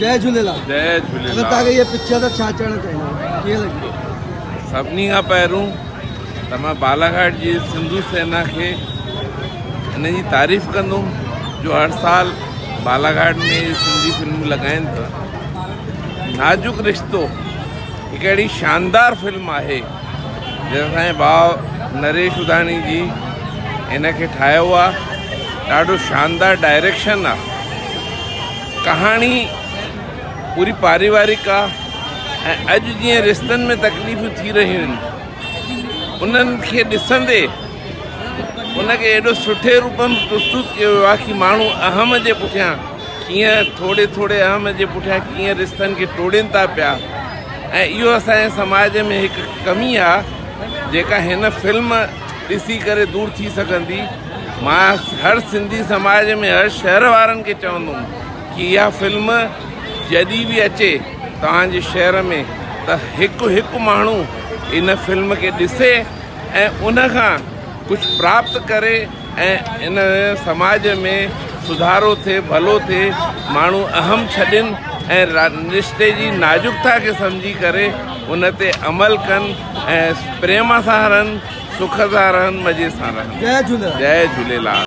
جئي جهوليلال. جئي جهوليلال. اگر توهان کي هيء پڪچر ته ڇا چوڻ چاهيندا ڪيئن لڳي؟ سڀني کان پهريون ته مان بالاگهاٽ جي سنڌو سينا کي ان جي تعريف ڪندم جو هر سال بالاگهاٽ ۾ سنڌي فلمون لڳائين ٿا. نازڪ رشتو هڪ اهڙي شاندار فلم آهي جنهن اسان جي ڀاء نريش اڌاڻي جي ان کي ٺاهيو آهي ڏاڍو شاندار ڊائريڪشن آهي. ڪهاڻي پوري پاريوارڪ آ ۽ اڄ جيئن رشتن ۾ تڪليفون ٿي رهيون آهن انهن کي ڏسندي ان کي ايڏو سٺي روپ ۾ پرستت ڪيو ويو آ ڪي ماڻهو اهم جي پٺيان ڪيئن ٿوري ٿوري اهم جي پٺيان ڪيئن رشتن کي ٽوڙين ٿا پيا ۽ اهو اسان جي سماج ۾ هڪ ڪمي آ جيڪا هن فلم ڏسي ڪري دور ٿي سگهندي. مان هر سنڌي سماج ۾ هر شهر وارن کي چوندم ڪي اها فلم جڏهن به اچي توهان جي شهر ۾ ته هڪ هڪ ماڻهو ان فلم کي ڏسي ۽ ان کان ڪجهه پراپت ڪري ۽ ان سماج ۾ سڌارو ٿئي ڀلو ٿئي ماڻهو اهم ڇڏين ۽ رشتي جي نازڪتا کي سمجهي ڪري ان تي عمل ڪن ۽ پريم سان رهن سک سان رهن مزي سان رهن جئي جهوليلال. جئي جهوليلال.